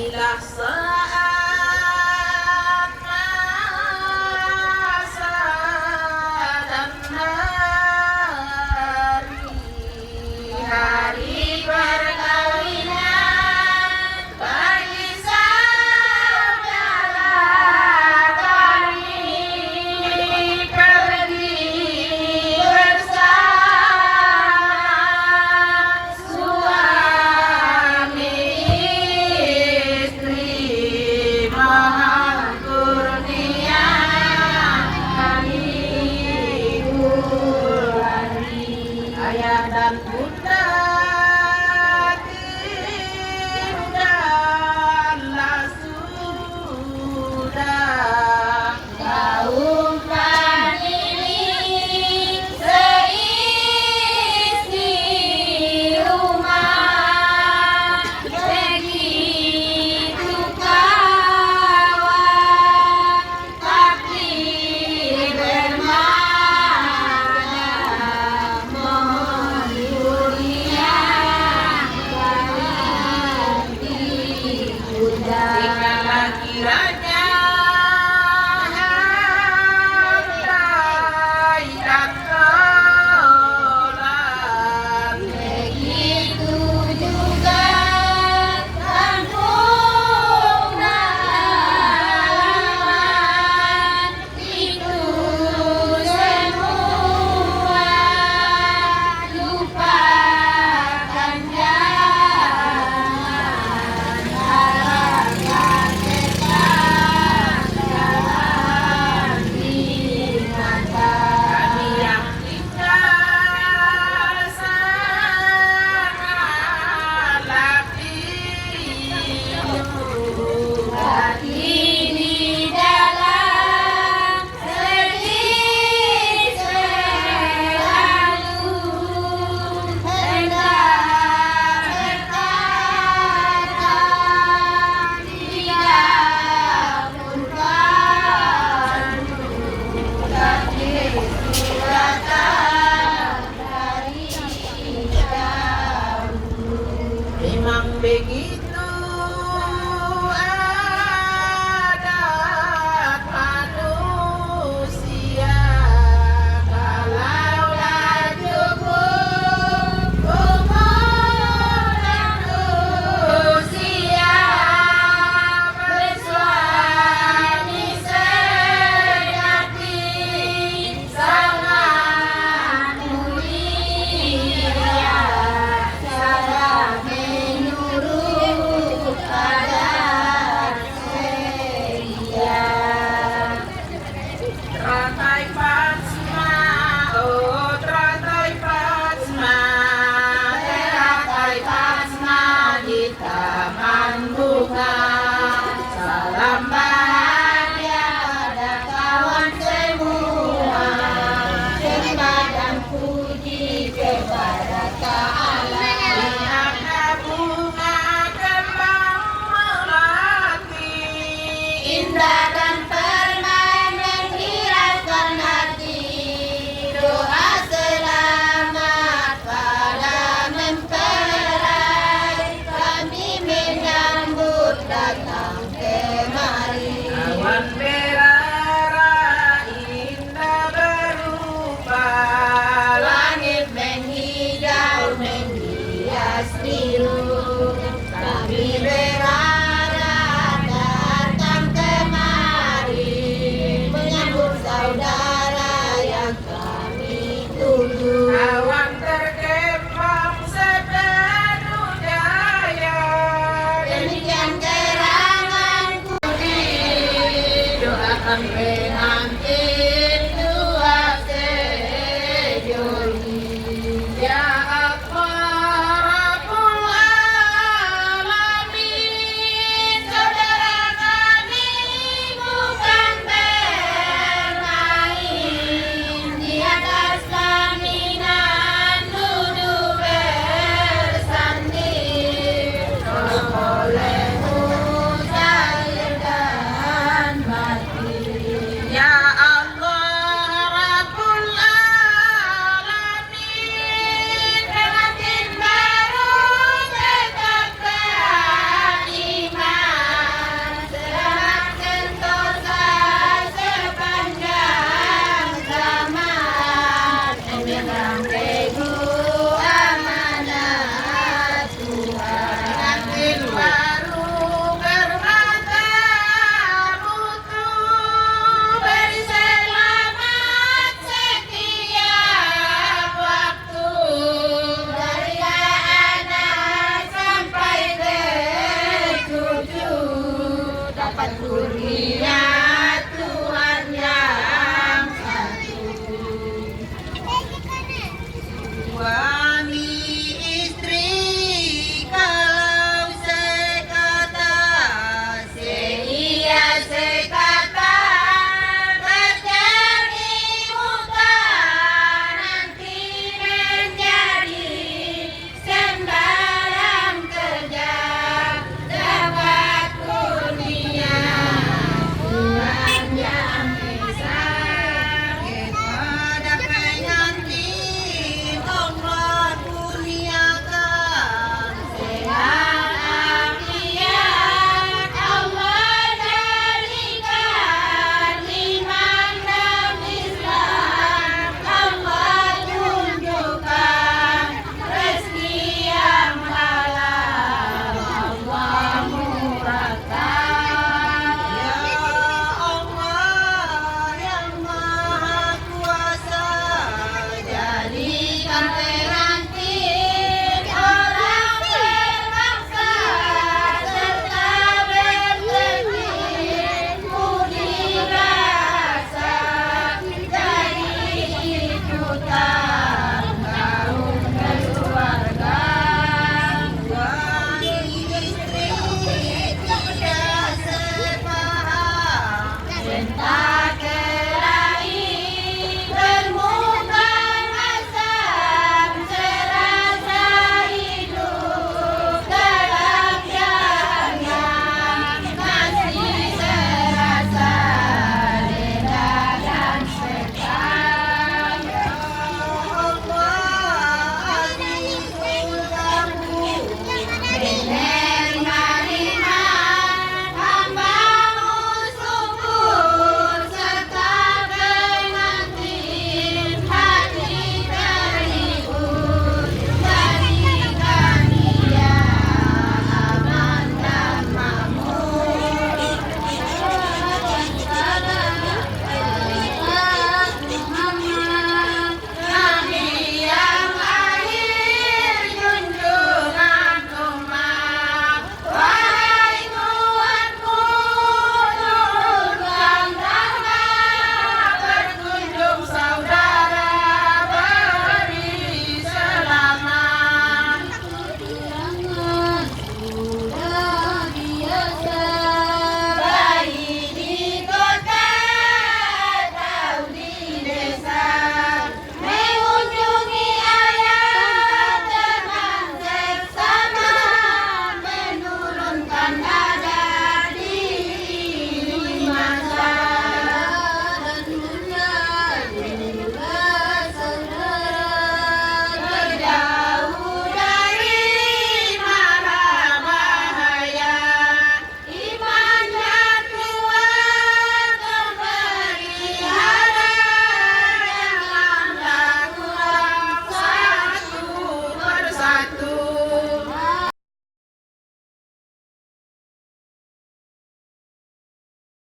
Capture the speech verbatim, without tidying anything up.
Ilah saat masa dan hari, hari perkawinan bagi saudara kami pergi bersama. Suami istri mohon kurnia ibu, ayah dan bunda tinggallah sudah. Kaum pangiring seisi rumah, begitu kawan, tapi bermaaf, mohon kurnia. Jikalau kiranya hamba idak tolak, begitu juga kampung halaman. Itu semua lupakan, jangan harapkan tetap dalam ingatan. Kami yang tinggal sangatlah pilu hati di dalam sedih selalu, hendak berkata, tidak pun kamu, tapi suratan dari jauh. Memang begitu. Itu adat manusia, kalau lah cukup umur dan usia, bersuami sejati. Sangat mulia, sangat menurut adat sedia. Teratai Pansma, oh, teratai Pansma, teratai Pansma di taman bunga. Salam bahagia pada kawan semua, sembah dan puji kepada Ta'ala. Indah bunga kembang melati, indah dan permainan menghiraukan hati. Doa selamat pada mempelai, kami menyambut datang kemari. Awan merah indah berupa, langit menghijau menghias biru. Kami berharap datang kemari menyambut saudara yang kami tunggu. Awan terkembang sepenuh daya. Demikian keterangan ku. Doakan pengantin dua sejoli. Ya Allah, Rabbul